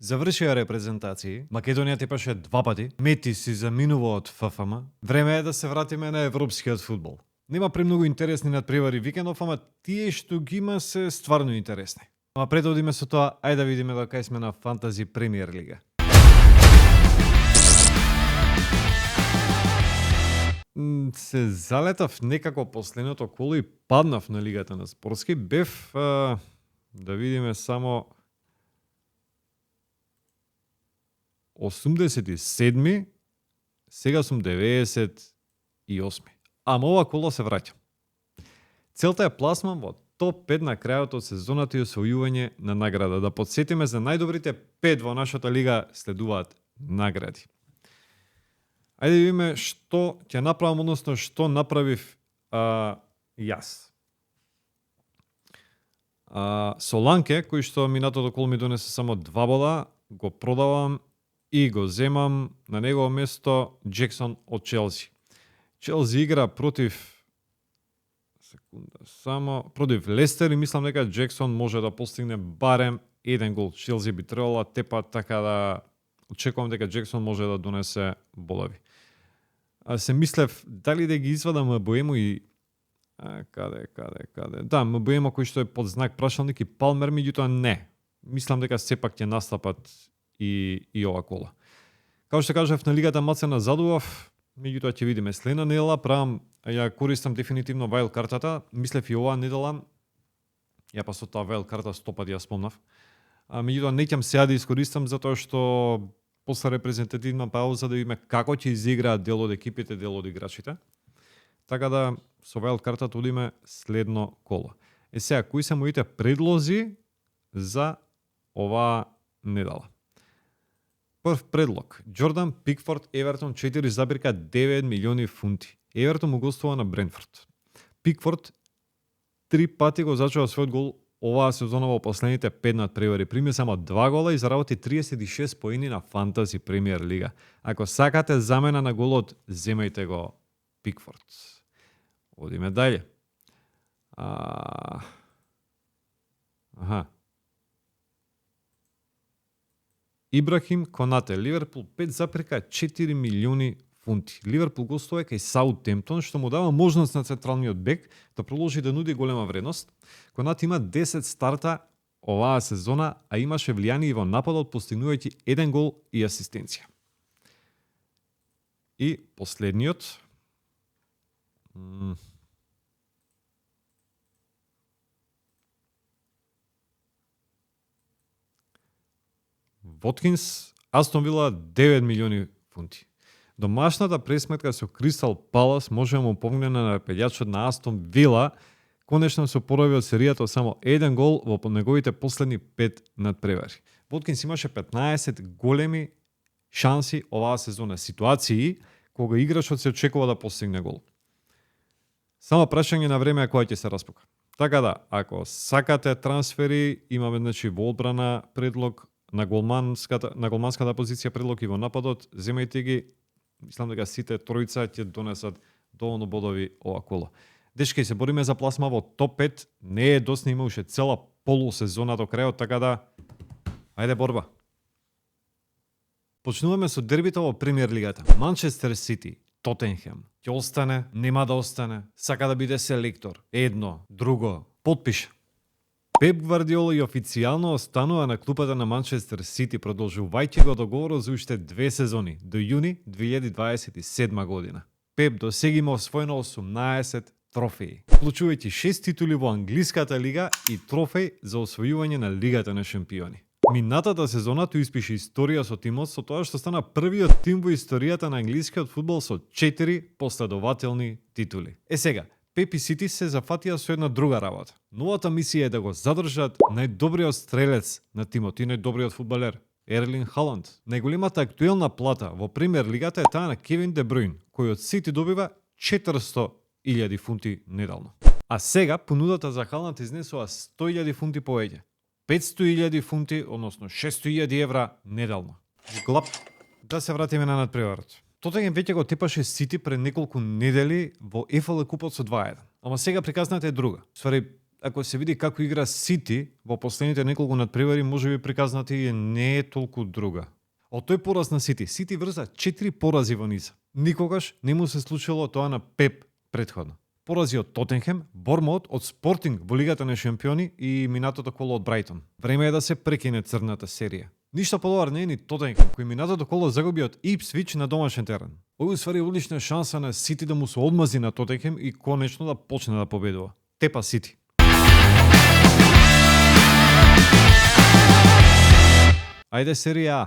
Завршија репрезентации, Македонија тепаше 2 пати, Мети си заминува од ФФМ, време е да се вратиме на европскиот фудбал. Нема премногу интересни надпревари викендов, ама тие што ги има се стварно интересни. Ама пред да одиме со тоа, ајде да видиме дека сме на Фантази Премиер Лига. Се залетав некако последното коло и паднав на Лигата на спортски. Бев, да видиме само 87, сега сум 98. Ама ова коло се враќам. Целта е пласман во топ 5 на крајот од сезоната и освојување на награда. Да подсетиме за најдобрите 5 во нашата лига следуваат награди. Ајде да видиме што ќе направам, односно што направив јас. Соланке, кој што минатото коло ми донесе само 2 бода, го продавам и го земам на негово место Джексон од Челси. Челси игра против Лестер и мислам дека Джексон може да постигне барем 1 гол. Челси би требала тепа така да очекувам дека Джексон може да донесе бодови. Се мислев дали да ги извадам Мбуемо и каде. Да, Мбуемо кој што е под знак прашалник и Палмер, меѓутоа не. Мислам дека сепак ќе настапат и ова кола. Како што кажав, на лигата мацена задував, меѓутоа ќе видиме следна недела, ја користам дефинитивно вайл картата. Мислев и оваа недела, ја па со таа вайл карта 100 пати ја спомнав. Меѓутоа не ќе сега да искористам затоа што после репрезентативна пауза да видиме како ќе изиграат дел од екипите, дел од играчите. Така да со вайл картата одиме следно коло. Сега, кои се моите предлози за оваа недела? Прв предлог. Джордан Пикфорд, Евертон 4,9 милиони фунти. Евертон му гостува на Брентфорд. Пикфорд 3 пати го зачува својот гол оваа сезона во последните 5 надпревари. Прими само 2 гола и заработи 36 поени на Фантази Премиер Лига. Ако сакате замена на голот, земајте го Пикфорд. Одиме далje. Ибрахим Конате, Ливерпул 5,4 милиони фунти. Ливерпул гостува кај Саутемптон, што му дава можност на централниот бек да продолжи да нуди голема вредност. Конате има 10 старта оваа сезона, а имаше влијание и во нападот, постигнувајќи 1 гол и асистенција. И последниот. Воткинс, Астон Вила 9 милиони фунти. Домашната пресметка со Кристал Палас може да му помогне на нападјачот на Астон Вила, конечно се опорави од серијата само 1 гол во неговите последни 5 надпревари. Воткинс имаше 15 големи шанси оваа сезона, ситуации кога играчот се очекува да постигне гол. Само прашање на време кога ќе се распука. Така да, ако сакате трансфери, имаме во одбрана предлог, на голманската позиција предлог и во нападот, земајте ги. Мислам дека сите тројца ќе донесат доволно бодови ова коло. Дечки, се бориме за пласма во топ 5, не е доцна, има уште цела полусезона до крајот, така да ајде борба. Почнуваме со дербито во Премиер Лигата. Манчестер Сити, Тотенхем. Ќе остане, нема да остане, сака да биде селектор. Едно, друго, подпише. Пеп Гвардиола и официјално останува на клупата на Манчестер Сити, продолжувајќи го договорот за уште 2 сезони, до јуни 2027 година. Пеп до сега има освоено 18 трофеи, вклучувајќи 6 титули во англиската лига и трофеј за освојување на Лигата на шампиони. Минатата сезона тој испише историја со тимот со тоа што стана првиот тим во историјата на англискиот фудбал со 4 последователни титули. Сега, Пеп и Сити се зафатија со една друга работа. Новата мисија е да го задржат најдобриот стрелец на тимот и најдобриот фудбалер, Ерлинг Халанд. Најголемата актуелна плата во Премиер Лигата е таа на Кевин Де Брујн, кој од Сити добива 400.000 фунти неделно. А сега понудата за Халанд изнесува 100.000 фунти повеќе. 500.000 фунти, односно 600.000 евра неделно. Глап, да се вратиме на надпреварот. Тотенхем веќе го тепаше Сити пред неколку недели во ЕФЛ купот со 2-1. Ама сега приказната е друга. Ствари, ако се види како игра Сити во последните неколку надпревари, можеби приказната не е толку друга. Од тој пораз на Сити, Сити врза 4 порази во низа. Никогаш не му се случило тоа на Пеп претходно. Порази од Тотенхем, Бормаут, од Спортинг во Лигата на шампиони и минатото коло од Брайтон. Време е да се прекине црната серија. Ништо подобар не е ни Тотенхем, кој минатото коло загуби од Ипсвич на домашен терен. Овој уствари одлична шанса на Сити да му се одмази на Тотенхем и конечно да почне да победува. Тепа Сити. Ајде серија А.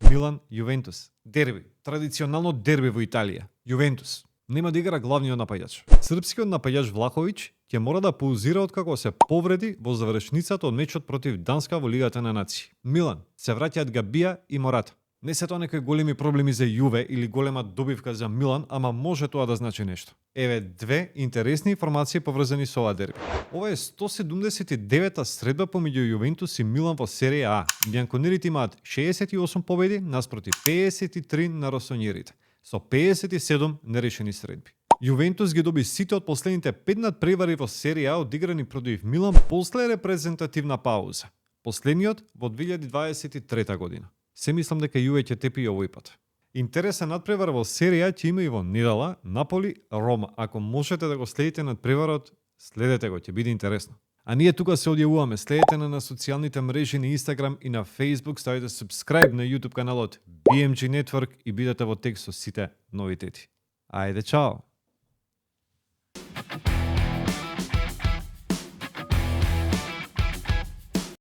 Милан Јувентус. Дерби. Традиционално дерби во Италија. Јувентус нема да игра главниот напаѓач. Српскиот напаѓач Влаховиќ ќе мора да паузира откако се повреди во завршницата од мечот против Данска во Лигата на нации. Милан се враќаат Габија и Мората. Не се тоа некои големи проблеми за Јуве или голема добивка за Милан, ама може тоа да значи нешто. Еве две интересни информации поврзани со ова дерби. Ова е 179-та средба помеѓу Јувентус и Милан во серија А. Бјанконерите имаат 68 победи наспроти 53 на росонјерите, со 57 нерешени средби. Јувентус ги доби сите од последните 5 надпревари во серија А одиграни против Милан после репрезентативна пауза. Последниот во 2023 година. Се мислам дека Јуве ќе тепи и овој пат. Интересен надпревар во серија ќе има и во недела Наполи Рома. Ако можете да го следите надпреварот, следете го, ќе биде интересно. А ние тука се одјавуваме, следете на социјалните мрежи на Instagram и на Facebook, ставите subscribe на YouTube каналот BMG Network и бидете во текст со сите новитети. Ајде, чао!